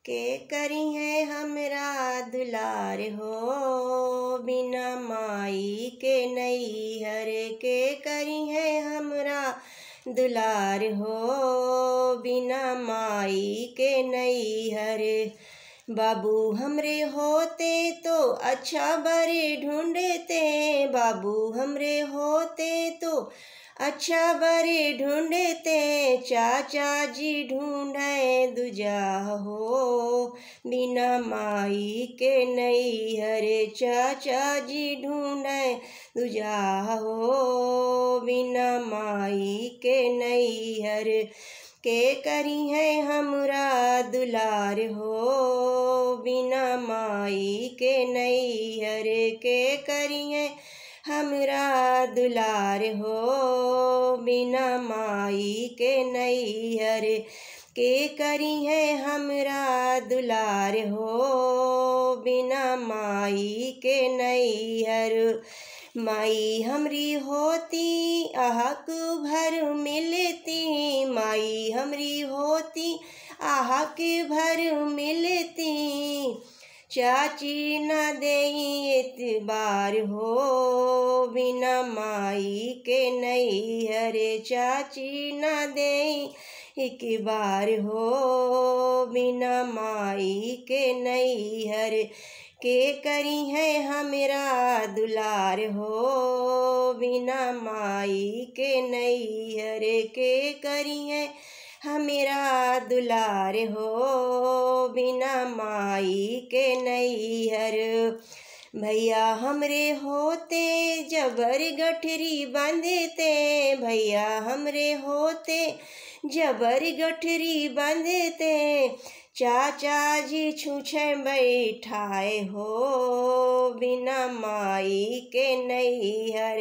के करी है हमरा दुलार हो, बिना माई के नैहर। के करी है हमरा दुलार हो, बिना माई के नैहर। बाबू हमरे होते तो अच्छा बर ढूंढते, बाबू हमरे होते तो अच्छा बर ढूंढते। चाचा जी ढूंढे दुजा हो, बिना माई के नैहर। चाचा जी ढूंढे दुजा हो, बिना माई के नैहर। के करी है हमरा दुलार हो, बिना माई के नैहर। के करी है हमरा दुलार हो, बिना माई के नैहर। के करी है हमरा दुलार हो, बिना माई के नैहर। माई हमरी होती आहक भर मिलती, माई हमरी होती आहक भर मिलती। चाची न देई एतबार हो, बिना माई के नैहर। चाची न देई एक बार हो, बिना माई के नैहर। के करी है हमरा दुलार हो, बिना माई के नैहर। के करी है हमरा दुलार हो, बिना माई के नैहर। भैया हमरे होते जबर गठरी बांधते, भैया हमरे होते जबर गठरी बांधते। चाचा जी छूछे बैठाए हो, बिना माई के नैहर।